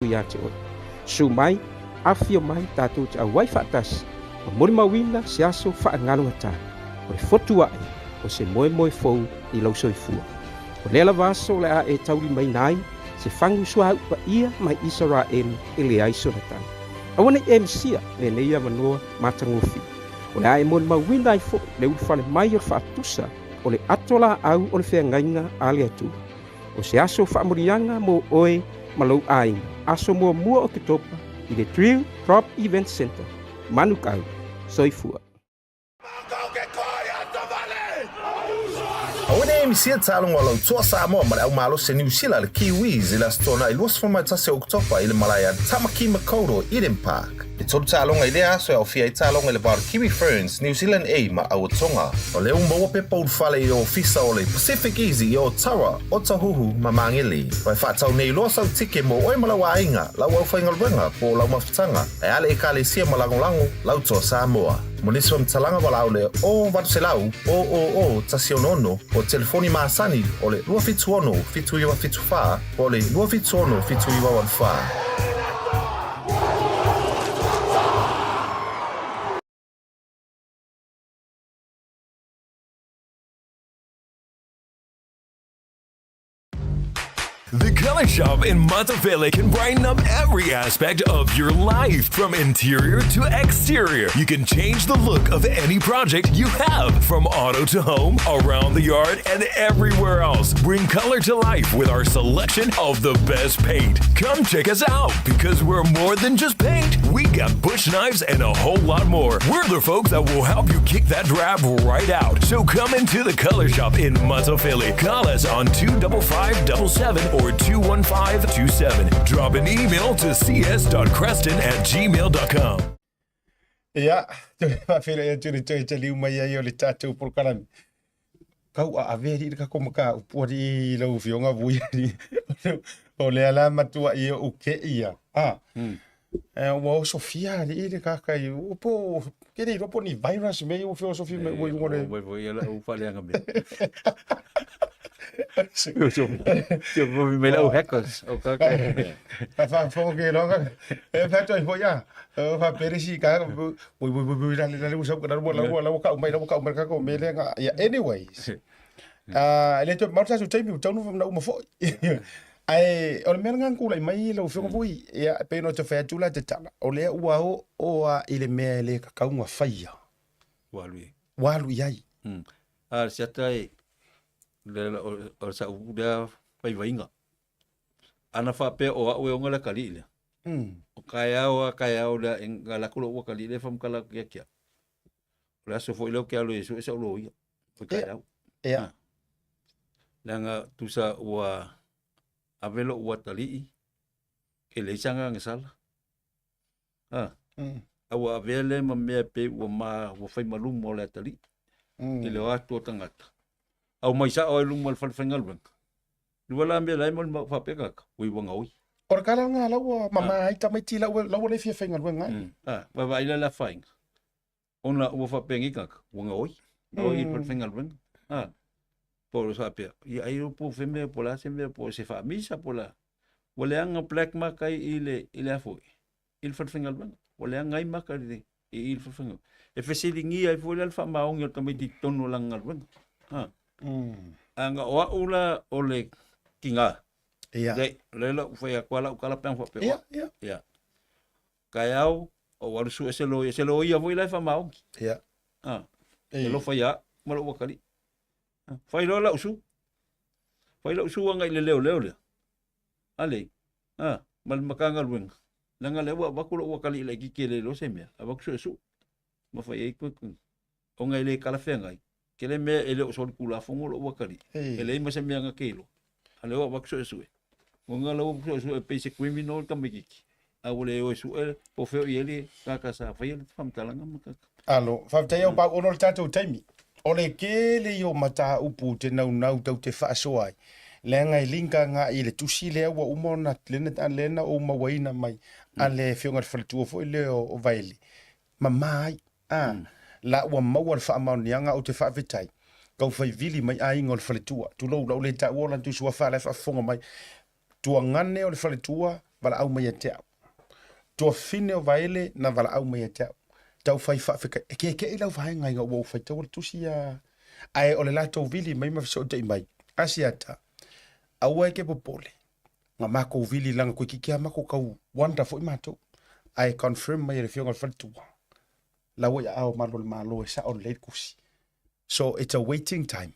ia te oe. Susu mai, afifio mai tatou te auai faatasi ma molimauina se aso faagalugatā o le fotu aʻe o se moemoe fou i lou soifua. O lea lava aso o le a e taulimaina ai se fagu suauu paia mai Isaraelu e leai sona tau. Aua ne i e misia lenei avanoa matagofie. O le a e molimauina ai foi le ulufale mai o le faatusa o le ato laau o le feagaiga a le Atua. O se aso faamuliaga mo oe ma lou aiga, aso muamua o Oketopa i le Drill Drop Event Centre, Manukau. Soifua. Aua ne i misia taaloga o lau toa Samoa ma le au malosi a Niu Sila le Kiwis i le Aso Toonai 21 o Oketopa i le malae a Tamaki Makaurau Eden Park. E tolu taaloga i lea aso e aofia ai taaloga i le va o le Kiwi Ferns, New Zealand A ma Aua Tonga. O lea ua maua pepa ulufale i ofisa o le Pacific Easy i Otawa, Otahuhu ma Mangeli. Ua e faatau nei loa sau tike mo oe ma lau aiga, lau aufaigaluega po o lau mafutaga, ae a le Ekalesia ma lagolago lau toa Samoa. Mo nisi faamatalaga valaau le 0800 000 166 po o telefoni masani o le 276 7974 po o le 276 7984. The Color Shop in Matafele can brighten up every aspect of your life, from interior to exterior. You can change the look of any project you have, from auto to home, around the yard, and everywhere else. Bring color to life with our selection of the best paint. Come check us out because we're more than just paint. We got bush knives and a whole lot more. We're the folks that will help you kick that drab right out. So come into the Color Shop in Matafele. Call us on 25577 or 21527. Drop an email to cs.creston@gmail.com. Ia, toe faafeiloai atu i le toe taliu mai ai o le tatou polokalame. Kau a ave alii le kako mataupu alii i lau afioga Vui alii. O lea la matuai ou ke ia. Ah. Eh, ua osofia alii le kaka i o po ke le iloa po ni virus me ua feosofia mai ua i luga o le Ua foi ia lau faaleaga mea. Tio foi mai lau hackers. O kaka. Ka faafofoga ke loga. E fa toi foi a. O fa peresi ka voi voi voi voi la la la sau la la la ka mai la ka mai ka ko me le nga. Yeah, anyways. Ah, le to marta su taimi tau na uma foi. Ae o le mea lena na tulai mai lau afioga foi, ia e pei ona ou fai atu la te tala, o lea ua oo lava i le mea e le tatau ona faia. Ua alu i ai. Ua alu i ai. A le siata e, o sa'u lea vaivaiga, ana faapea o a'u e ona le atalii lea, o taeao a taeao lea e alu atu lo'u atalii lea e faamatala atu ia te a'u, o le aso foi lea ou te alu ai e sue sa'u loia o taeao. Ia. Leaga tusa ua ave lo'u atalii e leai se agaga sala. A, a ua avea lea ma mea pei ua ma ua fai ma luma o le atalii i le o atu o tagata. Au mai sa'o ai luma o le fale faigaluega. Lua la mea la e molimau faapea kaka, ui ua gaoi. O le kala lena la ua mama ai tamaiti la ua la ua le fia faigaluega ai. A, vaavaai la le afaina. Ona ua faapea nei kaka, ua gaoi. Gaoi i le fale faigaluega. A, po o faapea, ia ai po o fea po o le a se mea, po o se faamisa po o le a. Ua leaga black maka i le, i le a foi, i le fale faigaluega. Ua leaga ai maka i le, i le fale faigaluega. E fesiligia ai foi la le faamaoni o le tamaiti i totonu o lana galuega. Ha. Aga o au la o le tiga. Ia. Le, le la u fai atu a lau tala pe ana faapea. Ia, ia. Ia. Taeao, ou alu sue se loia, se loia foi la e faamaoni. Ia. Ha. E alofa ia au ma lou atalii. Fai loa lau su. Fai lau su agai i le leoleo lea. Ale, a, ma le Matagaluega, leaga lea ua avatu lou atalii laitiiti e le iloa se mea, avatu suesue ma fai ai toe ona e le talafeagai. Tele mea e le o solitulafono lou atalii, e leai ma se mea na te iloa. A lea ua avatu suesue. Ona la ua suesue e pei se criminal le tamaitiiti, a ua le o e sue po o fea o i ai le tagata sa faia le faamatalaga ma tagata. Alo, faafetai au Pau, ona o le tatou taimi. O le tele ia o mataupu ou te naunau tou te faasoa ai, leaga e link agai i le tusi lea ua uma ona, lea na ou mauaina mai a le Afioga i le Faletua foi lea o Vaele, mama ai, a, la ua maua le faamaoniaga ou te faafetai, tau fai vili mai aiga o le faletua, tulou, la ua le taua o latou suafa la e faafofoga mai, tuagane o le faletua. valaau mai ia te au. Tuafafine o Vaele na valaau mai ia te au. Tau fai faafekai, e kekeʻi lau vaega ina ua ou faitaua le tusi ia, ae o le latou vili mai ma fesootai mai, Asiata, aua e ke popole, na makou vili langa koe kiki a makou kau wonder foi matou, ae confirm mai e le afioga i le faletua, la ua i aao malu o le Malo e sao lelei le tusi. So it's a waiting time.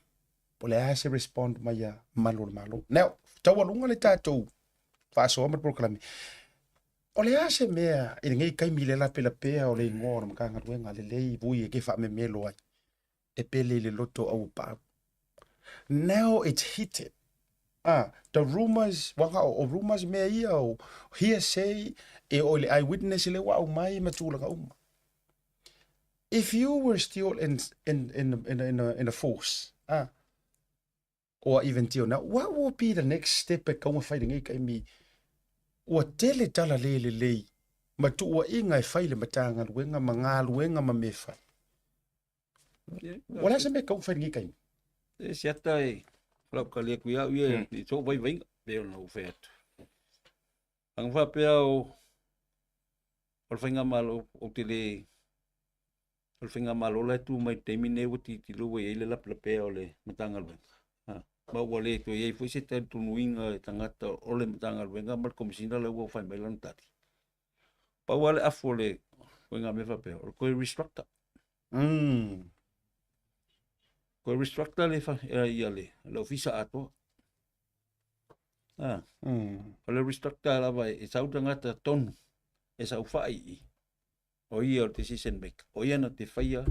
Po o le a se respond mai a malu o le Malo. Now, taualuga le tatou faasoa ma le polokalame. O le a se mea i lenei taimi le lapelapea o le igoa o le Matagaluega lelei vui e ke faamemelo ai e pele i le loto au paau. Now it's heated. Ah, the rumors, waka o, o rumors mea ia o hearsay e o i le eyewitness le ua aumai ma tulaga uma. If you were still in in in in in a, in a force, ah, or even till now, what will be the next step e kaua fai lenei taimi? Ua tele tala le lelei ma tuuaiga e fai le Matagaluega ma galuega ma mea e fai. O le a se mea kaua fai lenei taimi? E siata e lau tali atu ia au ia i sou vaivaiga pei ona ou fai atu. Aga faapea o o le faigamalo ou te le o le faigamalo la e tu mai i le taimi lenei ua tilotilo ua i ai le lapelapea o le Matagaluega. Ma ua le toe i ai foi se talitonuiga e tagata o le Matagaluega ma le Komesina lea ua fai mai lana tali. Pau lava le afu o le ituaiga mea faapea, o le toe restructure. Toe restructure le, ia le, le ofisa atoa. O le restructure lava e sau tagata tonu e saofai i i, o ia o le decision maker, o ia na te faia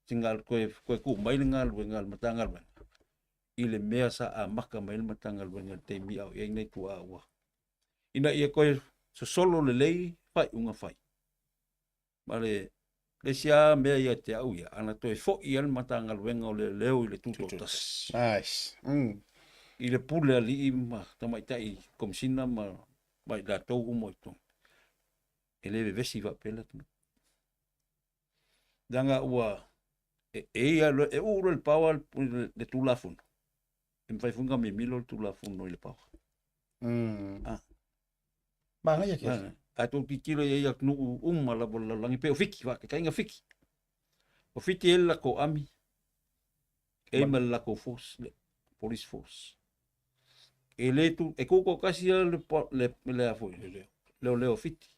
se toe, toe tuu mai le galuega a le Matagaluega i le mea sa amata mai le Matagaluega i le taimi a o i ai nai tuaa ua. Ina ia toe sosolo lelei faaiuga fai. Ma le le isi lava mea ia te au ia, ana toe foi lava le Matagaluega o Leoleo i le Tutoatasi. Nice. I le pule alii ma tamaitai komisina ma, ma i latou uma i totonu. E le vevesi faapea le atunuu. Leaga ua e, e ia e uu loa i le paoa le, le Tulafono, e mafai foi ona mimilo le Tulafono i le paoa. Manaia ke. Ah, a tou tilotilo i ai atunuu uma lava o le lalolagi pei o Fiti, faataitaiga Fiti. O Fiti e i ai le latou army, e i ai ma le latou force, le police force. E le tu, e tutoatasi lava le, le, le, a foi, le leoleo o Fiti,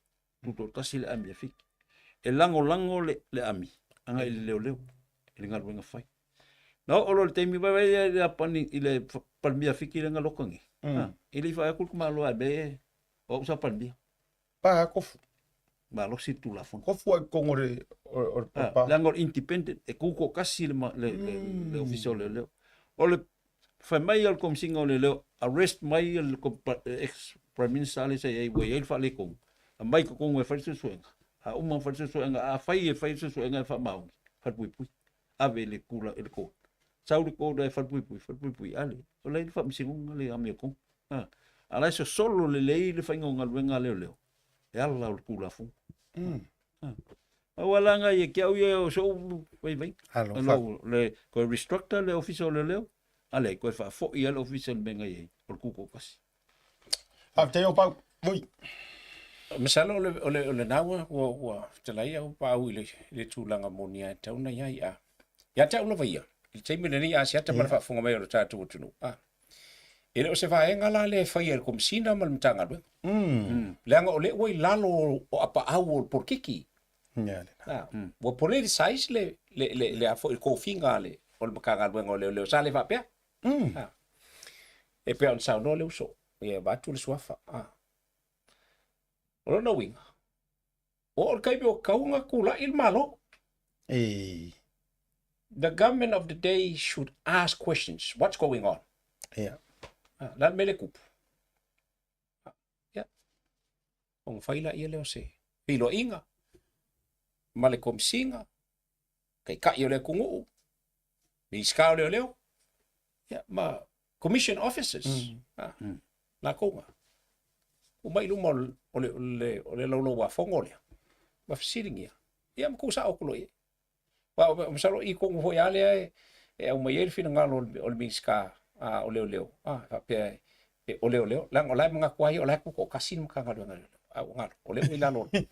tutoatasi le army a Fiti. E lagolago le, le army agai i le leoleo i le galuega fai. Na oo loa i le taimi, vaai i le Iapani i le Palemia Fiti lea na loka nei. E le i fai atu le tamaloa e mea e o au sa Palemia. Pa kofu. Malosi le Tulafono. Kofu ai totonu o le o le pa. Leaga o le independent, e tutoatasi le, le, le, le Ofisa o Leoleo. O le fai mai o le Komesina o Leoleo, arrest mai le ex Prime Minister lea sa i ai, ua i ai le faaletonu, aumai i totonu e fai le suesuega. A uma ona fai le suesuega, afai e fai le suesuega e faamaoni, falepuipui. Ave i le kula i le court. Sau le court e falepuipui, falepuipui, ale. O la e i le faamasinoga le amiotonu. Ha. A la e sosolo lelei le faiga o galuega a leoleo, e ala o le Tulafono. Ha. Aua la ngai e ke au ia o so'u vaivaiga. Alo, Alo, le koe restructure le ofisa o leoleo, ale koe faafoi lava le ofisa i le mea na i ai, o le tutoatasi. Faafetai o Pau. Vui. Masalo o le, o le, o lena ua, ua, ua fetalai au Pau i le, i le tulaga moni lava e tatau ona i ai. A, ia te au lava ia, i le taimi lenei a siata ma le faafofoga mai o le tatou atunuu, a, e le o se vaega la lea e faia e le Komesina ma le Matagaluega. Leaga o lea ua i lalo o apaau o le polokiki. Ia lena. A, ua politicize le, le, le, le a foi le tofiga a le, o le Matagaluega o Leoleo. Sa le faapea. A, e pei ona saunoa le uso, ia vaeatu le suafa. A, o lona uiga, ua oo le taimi ua tatau ona tulai le Malo. E. The government of the day should ask questions. What's going on? Ia. A, o le a le mea lea e tupu? Ia. Ona fai laia lea o se feiloaiga ma le Komesina, Taitai o le atunuu, Minisita o Leoleo, ia, ma Commission Officers, latou na. Tuu mai i luma o le, o le, o le laulauafono lea, ma fesiligia, ia ma tuusao atu loa i ai. Aua masalo o i tonu foi lava lea e aumai ai le finagalo o le Minisita o Leoleo, faapea E o leoleo, leaga o la e manatu lava ia o la e tutoatasi le Matagaluega a Leoleo, a ua galo, o lea ua i lalo o le,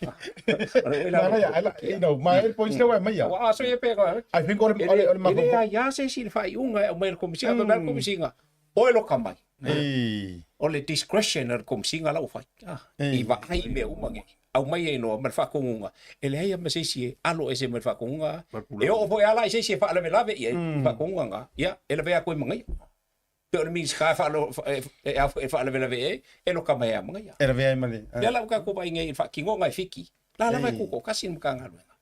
o lea ua i lalo o le Manaia, ala, you know, ma e points lea ua aumai. Aua a soia pe I think o le, o le, o le e le aia se isi i le faaiuga e aumai e le Komisiga, fai mai le Komisiga, oe loka mai. O le discretion a le Komisiga la ua fai, i vaai i mea uma nei, aumai ai loa ma le faatonuga, e leai lava ma se isi e alo ese mai le faatonuga, e oo foi lava la i se isi e faalavelave i ai le faatonuga lena, ia, e lavea atu ai ma ia. Pe o le Minisita e faalavelave i ai, e loka mai lava ma ia. E lavea ai ma le... Lea la ua tatou vaai nei i le faatinoga e Fiti, la lava e tutoatasi le Matagaluega.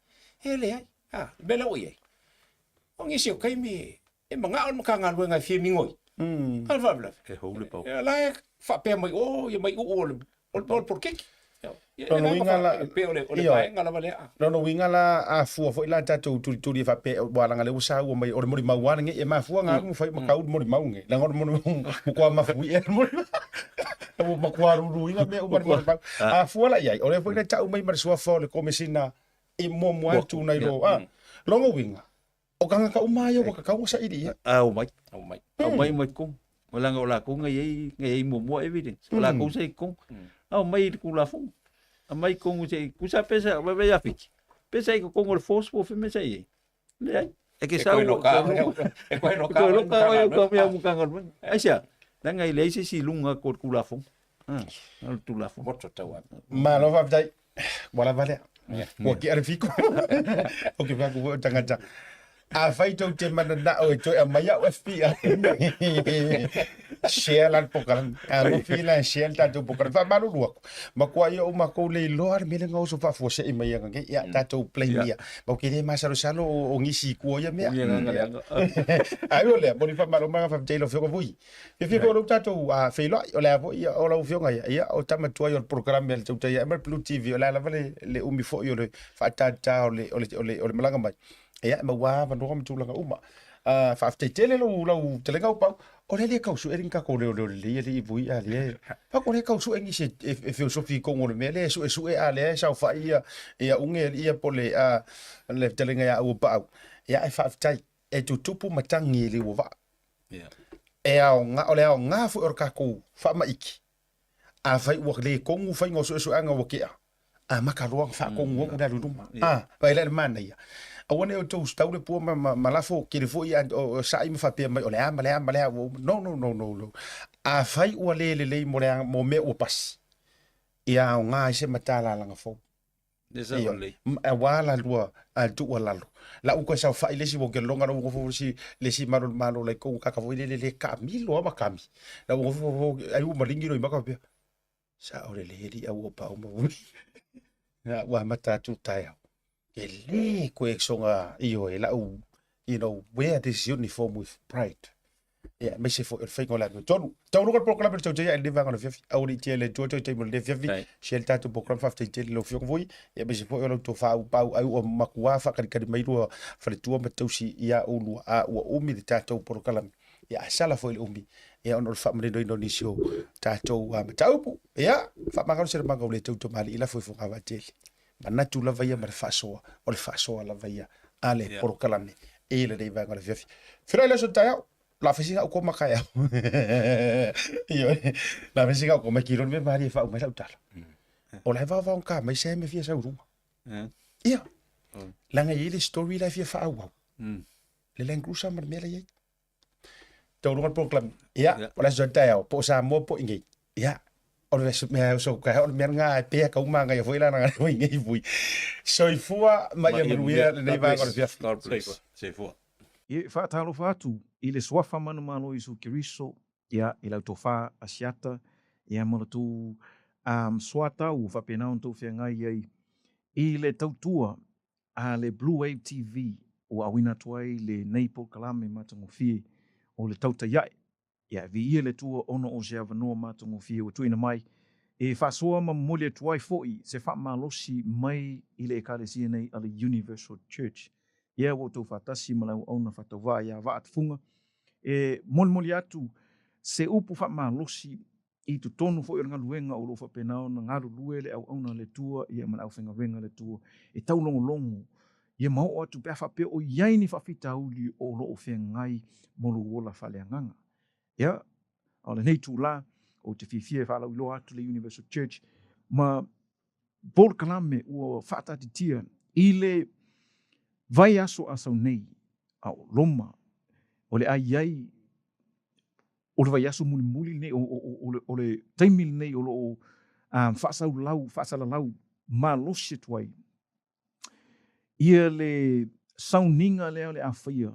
E leai, a, le mea lea ua i ai, o nisi o taimi e manao le Matagaluega e fia migoi, a o le faalavelave, E hou le pau. la e faapea mai o, ia mai uu o le o le poloketi. Lona uiga la, pei o le o le vaega lava lea. Lona uiga la, a fua foi la tatou tulituli e faapea, ua leaga lea ua saua mai, o le molimau lava lenei, e mafua ona alu ma fai ma kau le molimau lenei, leaga o le molimau, matua mafuie le molimau. Ua matua luluina mea uma le molimau. A fua la i ai, o lea foi na tau mai ma le suafa o le Komesina i muamua atu nai lo, a. Lona uiga, O tagata uma ia ua tatau ona saili i ai. A omai. Omai. Omai mai totonu. O leaga o latou na i ai, na i ai muamua evidence. O latou sa i totonu. A omai i le Tulafono. Aumai i totonu se i, tusa pe sa, vaai ia Fiti. Pe sa i totonu o le force po o fea mea sa i ai. Leai. E ke sau. E koe loka. E koe loka oe au ka mea Matagaluega. Aisea? Leaga e leai se isi i luga atu o le Tulafono. O le Tulafono. Moto tau atu. Malo faafetai. Ua lava lea. Ua ki'a le fiku. O ke fai atu foi o tagata. Afai tou te mananao e toe aumai au FBI. Share la le polokalame. Alofi la e share le tatou polokalame. Faamalulu atu. Matua ia o matou le iloa le mea lea na oso faafuasei mai ai nei. Ia tatou blame ia. Matou te le masalosalo o nisi i tua o ia mea. Ai o lea, moni faamalo ma faafetai i lau Afioga Vui. Fiafia foi o lou tatou feiloai, o le a foi o lau Afioga ia, ia o tama tuai o le polokalame a le Tautai ma le Blue TV, o le a lava le, le umi foi o le faatatā o le, o le, o le, o le malaga mai. Ia, e maua avanoa ma tulaga uma. Faafetai tele lau, lau telega au pau. O le le tau sue ni tatou leoleo lelei alii vui a lea. Fa ko le tau sue nisi e, e feosofi i tonu o le mea lea e suesue a lea e saofai ia, ia uge alii ia po le, a, le telega ia au o paau. Ia, e faafetai. E tutupu matagi i le ua vaa. E aoga, o le aoga foi o le tatou faamaiki, afai ua le tonu faiga o suesuega ua tea, amata loa ona faatonu atu le alu i luma. A, vaai la i le manaia. Aua ne i outou tau le pua ma, ma, ma lafo tele foi a, o, o sa'i ma faapea mai o le a ma le a ma le a ua uma. No, no, no, no, no. Afai ua le lelei mo le, mo mea ua pasi, ia aoga ai se matalalaga fou. Aua la lua a tuua lalo. La u koe saofai le isi ua ke longa la u nofo le le isi malo le malo la i kou kaka foi lele le kaamilo a ma kami. La u nofo fo ai u malingi lo i maka faapea, Sao le le li au o pau ma uli. Na ua amata atu taeao. E le koe soga ioe la u, you know, wear this uniform with pride. Ia, aemaise foi o le faiga o le amiotonu. Taunuuga le polokalame le tautai ae le vaega o le afiafi. Aua ne i tea i le Atua toe taimi o lenei afiafi. Share le tatou polokalame faafetai tele i lau Afioga foi. Ia, aemaise foi o lau tofa au pau ai ua matua faakalikali mai lua faletua ma tausi ia oulua a ua umi le tatou polokalame. Ia, a sala foi le umi, ia ona o le faamaninoina o nisi o tatou mataupu. Ia, faamagalo se lamaga o le tou tamalii lafo i Fogavaatele. Manatu lava ia ma le faasoa, o le faasoa lava ia a le polokalame i lenei vaega o le afiafi. Feiloai le aso taeao, la fai sina au koma taeao. Ioe, la fai sina au koma kilo le mea malie e faauma ai lau tala. O la e vaovao ka mai se me fia sau i luga. Ia, leaga e i ai le story la e fia faaauau. Le Land Cruiser ma le mea la e i ai. Taunuuga le polokalame. Ia, o le aso taeao, po o Samoa po o i inei. Ia, o le mea o taeao, o le mea lena e pea kau manaia foi la lana i inei vui. Soifua ma ia manuia lenei vaega o le afiafi. God bless. Soifua. Ia, e faatalofa atu i le Suafa manumalo o Iesu Keriso, ia, i lau tofa Asiata, ia, ma lo tou soatau ua faapena ona tou feagai ai i le tautua a le Blue Wave TV ua auina atu ai lenei polokalame matagofie o le tautai ae. Ia, e viia le Atua ona o se avanoa matagofie ua tuuina mai e faasoa ma momoli atu ai foi se faamalosi mai i le Ekalesia nei a le Universal Church. Ia, ua outou faatasi ma le auauna faatauvaa ia Vaa Tufuga e molimoli atu se upu faamalosi i totonu foi o le galuega o lo o faapena ona galulue le auauna a le Atua ia ma le aufaigaluega a le Atua e taulogologo ia ma oo atu pe a faapea o i ai ni faafitauli o lo o feagai mo lou ola faaleagaga. Ia, a o lenei itulā, Ou te fiafia e faalauiloa atu le Universal Church ma polokalame ua faataatitia i le vaiaso a sau nei a o Roma o le a i ai o le vaiaso mulimuli lenei o le taimi lenei o lo o faasaulau faasalalau malosi atu ai ia le sauniga lea o le a faia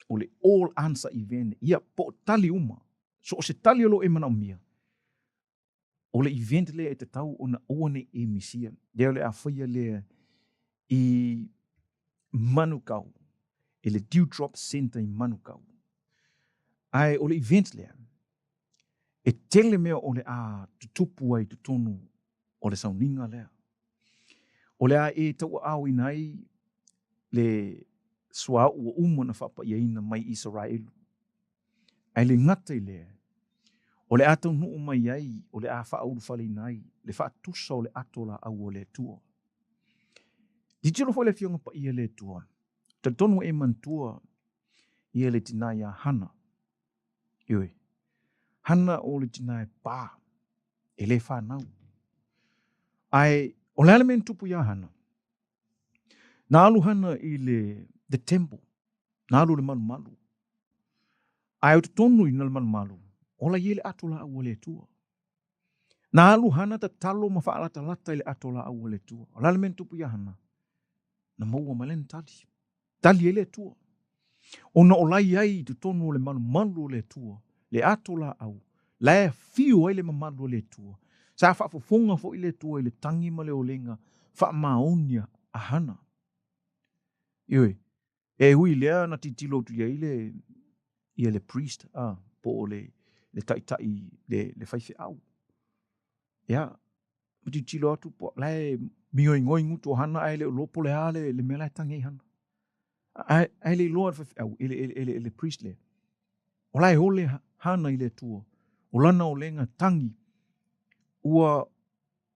o le all answer event ia po o tali uma so o se tali o lo o e manaomia o le event lea e tatau ona aua ne i e misia lea o le a faia lea i Manukau i le Dewdrop Centre i Manukau. Ae o le event lea, e tele mea o le a tutupu ai i totonu o le sauniga lea. O le a e tauaaoina ai le suauu ua uma ona faapaiaina mai Isaraelu. Ae le gata i lea, o le a taunuu mai ai, o le a faaulufaleina ai le faatusa o le ato laau o le Atua. Tilotilo foi le Afioga Paia i le Atua, talitonu e manatua ia le tina iā Hana. Ioe, Hana o le tina e pā, e le fanau. Ae o le a le mea na tupu iā Hana? Na alu Hana i le the temple, na alu i le malumalu. Ae o totonu i na le malumalu, ola i ai le ato laau a le Atua. Na alu Hana tatalo ma faalatalata i le ato laau a le Atua. O le a le mea na tupu iā Hana? Na maua mai lana tali. Tali ai le Atua. Ona o la i ai i totonu o le malumalu o le Atua, le ato laau, la e afio ai le mamalu o le Atua. Sa faafofoga foi le Atua i le tagi ma le olega faamaoni a Hana. Ioe, e ui i lea na tilotilo atu i ai le, ia le priest, a, po o le, le taitai, le, le faifeau. Ia, ma tilotilo atu, po, la e mioingoi gutu o Hana ae le o iloa po o le a le, le mea la e tagi ai Hana. Ae, ae le iloa e le faifeau, e le, e le, e le, le priest lea. O la e ole Hana i le Atua, o lana olega tagi, ua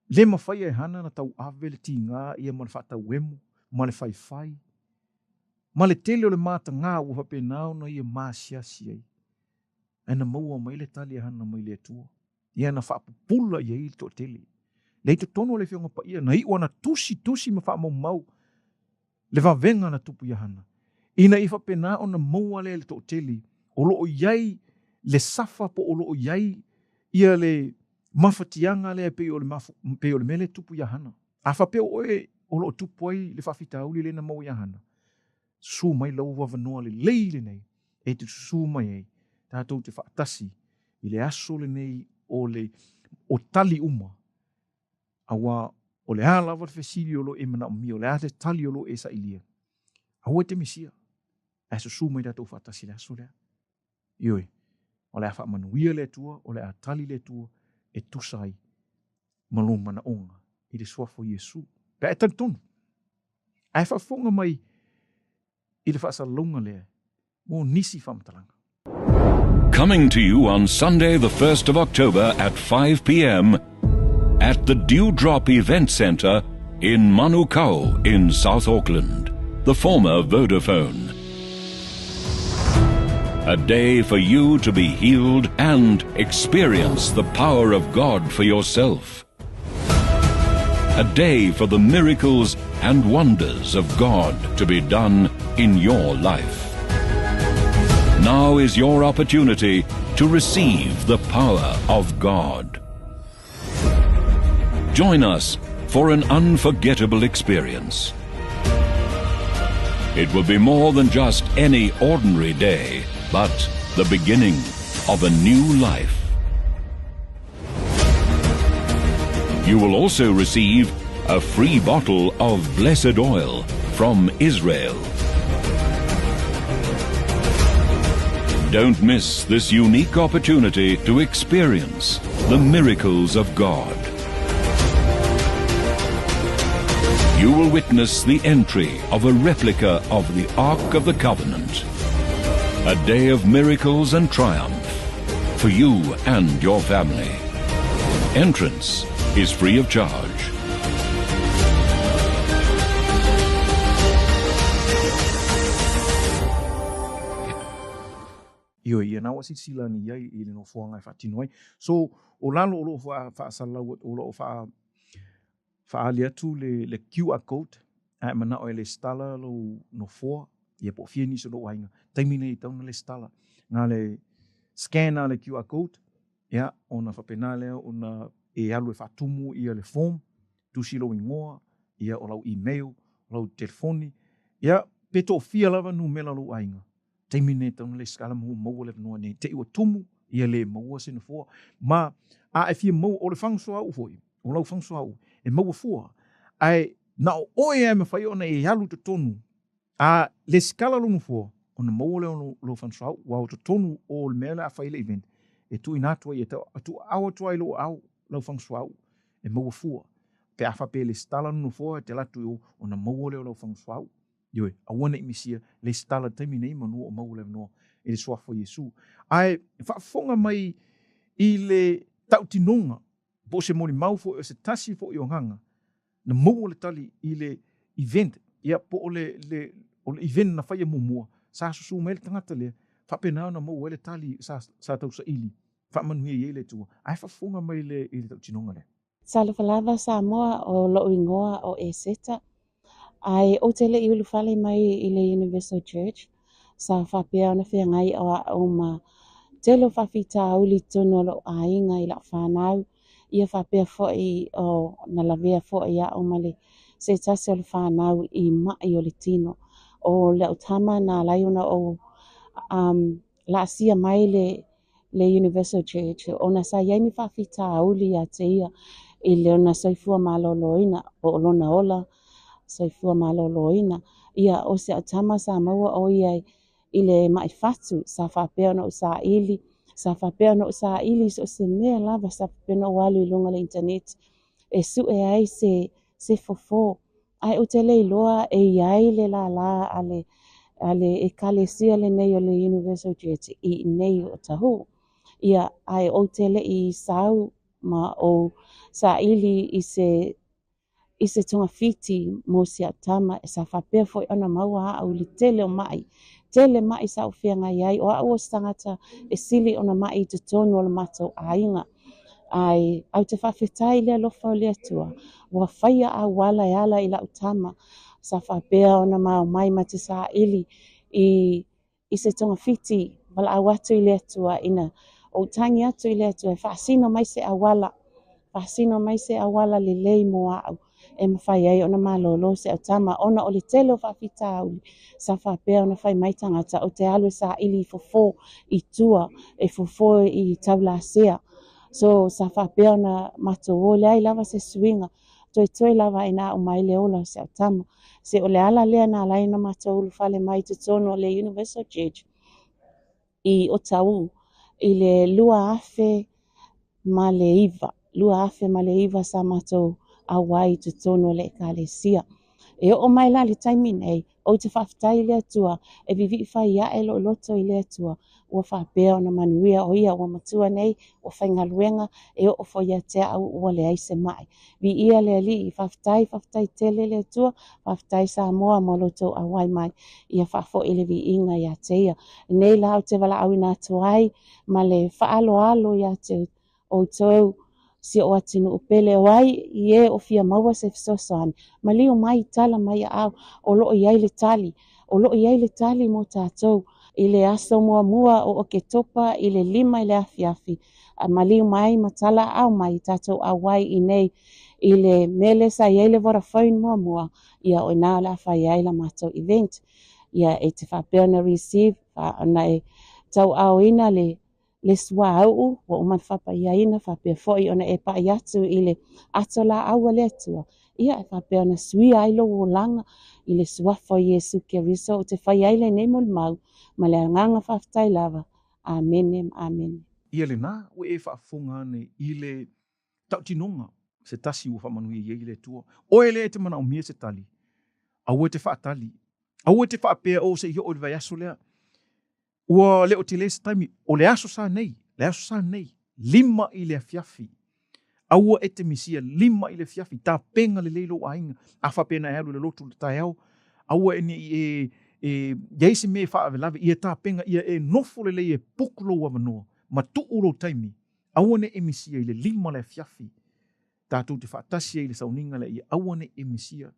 le mafai e Hana na tauave le tiga ia ma le faatauemo ma le faifai ma le tele o le matagā ua faapena ona ia maasiasi ai. Ae na maua mai le tali a Hana mai le Atua, ia na faapupula i ai le toatele. Lea i totonu o le Afioga Paia, na iu ana tusitusi ma faamaumau le vavega na tupu iā Hana, ina ia faapena ona maua lea e le toatele o lo o i ai le safa po o lo o i ai ia le mafatiaga lea e pei o le mafu, pei o le mea lea e tupu iā Hana. A faapea o oe o lo o tupu ai le faafitauli lea na maua iā Hana, susu mai lau avanoa lelei lenei e te susu mai ai tatou te faatasi i le aso lenei o le o tali uma, aua o le a lava le fesili o lo o e manaomia, o le a le tali o lo o e sailia, aua e te misia, ae susu mai tatou faatasi i le aso lea. Ioe, o le a faamanuia le Atua, o le a tali le Atua e tusa ai ma lou manaoga i le suafa o Iesu. Pe a e talitonu, ae faafofoga mai i le faasalalauga lea mo nisi faamatalaga. Coming to you on Sunday the 1st of October at 5 p.m. at the Dewdrop Event Centre in Manukau in South Auckland, the former Vodafone. A day for you to be healed and experience the power of God for yourself. A day for the miracles and wonders of God to be done in your life. Now is your opportunity to receive the power of God. Join us for an unforgettable experience. It will be more than just any ordinary day, but the beginning of a new life. You will also receive a free bottle of blessed oil from Israel. Don't miss this unique opportunity to experience the miracles of God. You will witness the entry of a replica of the Ark of the Covenant. A day of miracles and triumph for you and your family. Entrance is free of charge. Ioe, ia na ua silasila ane i ai i le nofoaga e faatino ai. So, o lalo o lo o faasalalau atu, o lo o faaali atu le QR code, a e manao e lesitala lou nofoa, ia po o fia nisi o lou aiga, taimi nei e tatau ona lesitala. Na le scan lava o le QR code, ia, ona faapena lea ona e alu e faatumu ia le form, tusi lou igoa, ia o lau email, o lau telefoni, ia, pe toafia lava numera o lou aiga, taimi nei tatau ona lesitala ma ua maua le avanoa nei te i ua tumu ia le maua se nofoa ma a e fia maua o le fagusoauu foi o lau fagusoauu e maua fua ae na o oe lava e mafai ona e alu i totonu a lesitala lou nofoa ona maua lea o lou fagusoauu aua o totonu o le mea lea a fai le event e tuuina atu ai e tuuaao atu ai i lou aao lau fagusoauu e maua fua pe a faapea e lesitala lou nofoa e te alu atu i o ona maua lea o lau fagusoauu. Ioe, aua ne i misia lesitala i le taimi nei manu o maua le avanoa i le Suafa o Iesu. Ae faafofoga mai i le tautinoga po o se molimau foi o se tasi foi o agaga na maua le tali i le event, ia po o le, le, o le event na faia muamua, sa susu mai ai le tagata lea, faapena ona maua ai le tali sa, sa tausaili, faamanuia i ai le Atua. Ae faafofoga mai i le tautinoga lea. Talofa lava Samoa, o lou igoa o Eseta. Ae ou te le i ulufale mai i le Universal Church, sa faapea ona feagai o a'u ma tele o faafitauli i totonu o lou aiga i la'u fanau, ia faapea foi o na lavea foi a'u ma le se tasi o le fanau i ma'i o le tino. O la'u tama na ala ai ona ou um, laasia mai le le Universal Church ona sa i ai ni faafitauli ia te ia i lona soifua maloloina po o lona ola soifua maloloina. Ia, o si au tama sa maua o ia i le ma'i fatu, sa faapea ona ou saili, sa faapea ona ou saili i so o se mea lava, sa faapea ona ou alu i luga o le internet e sue ai se se fofo. Ae ou te le iloa e i ai le lālā a le a le Ekalesia lenei o le Universal Church i inei o Otahuhu. Ia, ae ou te le i sau ma ou saili i se i se togafiti mo si au tama sa faapea foi ona maua a'u i le tele o ma'i. Tele ma'i sa ou feagai ai, o a'u o se tagata e sili ona ma'i i totonu o le matou aiga. Ae ou te faafetai i le alofa o le Atua, ua faia auala e ala i la'u tama sa faapea ona mao mai ma te saili i i se togafiti valaau atu i le Atua ina ou tagi atu i le Atua e faasino mai se auala, faasino mai se auala lelei mo a'u e mafai ai ona malolo si au tama ona o le tele o faafitauli sa faapea ona fai mai tagata ou te alu e saili i fofo i tua e fofo i Taulasea. So sa faapea ona matou o leai lava se suiga toetoe lava ina a'u mai le ola o si au tama. Se o le ala lea na ala ai ona matou ulufale mai i totonu o le Universal Church i Otahuhu i le 2009, 2009 sa matou auai i totonu o le Ekalesia. E oo mai la i le taimi nei, ou te faafetai i le Atua e vivii fai ae lou loto i le Atua ua faapea ona manuia o ia ua matua nei, ua faigaluega, e oo foi ia te au ua leai se mai. Viia le Alii, faafetai, faafetai tele le Atua, faafetai Samoa mo lo outou auai mai, ia faafoi le viiga ia te ia. Nei la ou te valaauina atu ai ma le faaaloalo ia te outou si ou atunuu pele, o ai i e o fia maua se fesoasoani, maliu mai, tala mai aao, o lo o i ai le tali, o lo o i ai le tali mo tatou. I le aso muamua o Oketopa i le 5 i le afiafi, maliu mai ma tala aao mai tatou auai i nei i le mea lea sa i ai le Vodafone muamua, ia o i ina o le a fai ai la matou event. Ia e te faapea ona receive, ona e tauaaoina le le suauu ua uma ona faapaiaina, faapea foi ona e pai atu i le ato laau a le Atua, ia e faapea ona suia ai lou olaga i le suafa o Iesu Keriso ou te fai ai lenei molimau ma le agaga faafetai lava. Amene ma amene. Ia lena ua e faafofoga ane i le tautinoga se tasi ua faamanuia i ai le Atua. Oe lea e te manaomia se tali, aua e te faatali, aua e te faapea, oh se i oo i le vaiaso lea. Ua le o tele se taimi, o le aso sa nei, le aso sa nei, 5 i le afiafi. Aua e te misia, 5 i le afiafi, tapena lelei lou aiga, a faapea na e alu i le lotu i le taeao, aua e ne i e, e i ai se mea e faalavelave, ia tapena ia e nofo lelei e book lou avanoa ma tuu lou taimi, aua ne i e misia i le 5 le afiafi tatou te faatasi ai i le sauniga lea, ia aua ne i e misia.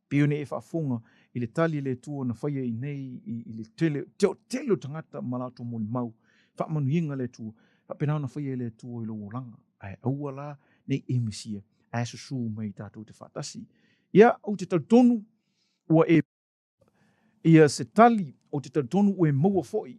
Pei ona e faafofoga i le tali a le Atua na faia i nei i le tele, tele o tagata ma latou molimau, faamanuiaga a le Atua, faapena ona faia e le Atua i lou olaga. Ae aua la ne i e misia, ae susu mai tatou te faatasi. Ia, ou te talitonu ua e ia se tali, ou te talitonu ua e maua foi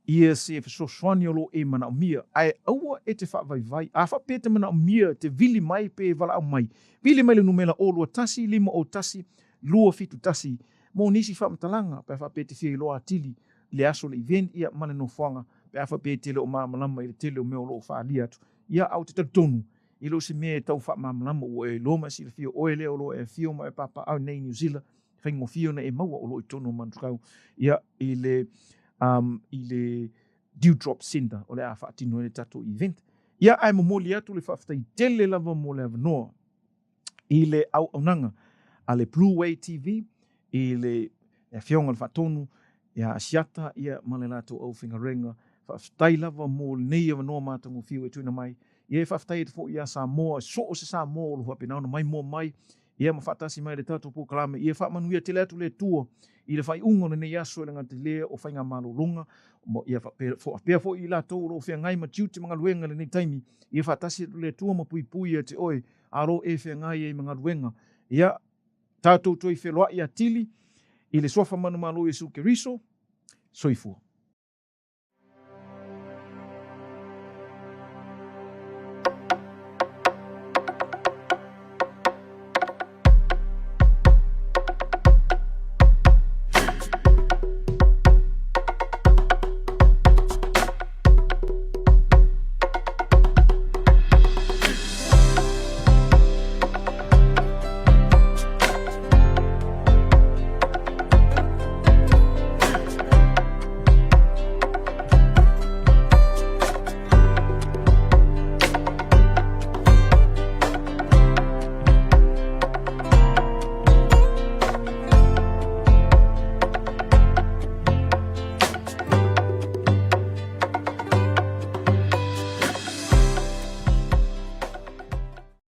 ia se fesoasoani o lo o e manaomia, ae aua e te faavaivai. A faapea e te manaomia te vili mai pe valaau mai, vili mai le numera 021 501 271 mo nisi faamatalaga pe a faapea e te fia iloa atili i le aso o le event ia ma le nofoaga pe a faapea e te le o malamalama i le tele o mea o lo o faaalia atu. Ia, a ou te talitonu, e le o se mea e tau faamalamalama ua e iloa ma e silafia oe lea o lo o e afio ma e papaaao nei i Niu Sila, faigofie ona e maua o lo o i totonu o Manukau ia i le um, i le Dewdrop Centre o le a faatino ai le tatou event. Ia ae momoli atu le faafetai tele lava mo le avanoa i le auaunaga a le Blue Way TV i le Afioga i le Faatonu ia Asiata ia ma le latou aufaigaluega. Faafetai lava mo lenei avanoa matagofie ua e tuuina mai. Ia e faafetai atu foi ia Samoa, so o se Samoa o lo o faapena ona maimoa mai ia ma faatasi mai i le tatou polokalame. Ia faamanuia tele atu le Atua i le faaiuga o lenei aso e le gata i lea o faigamalologa, ia faapea foi i latou o lo o feagai ma tiute ma galuega i lenei taimi. Ia faatasi atu le Atua ma puipui ia te oe a o lo o e feagai ai ma galuega. Ia tatou toe feloai atili i le Suafa manumalo o Iesu Keriso. Soifua.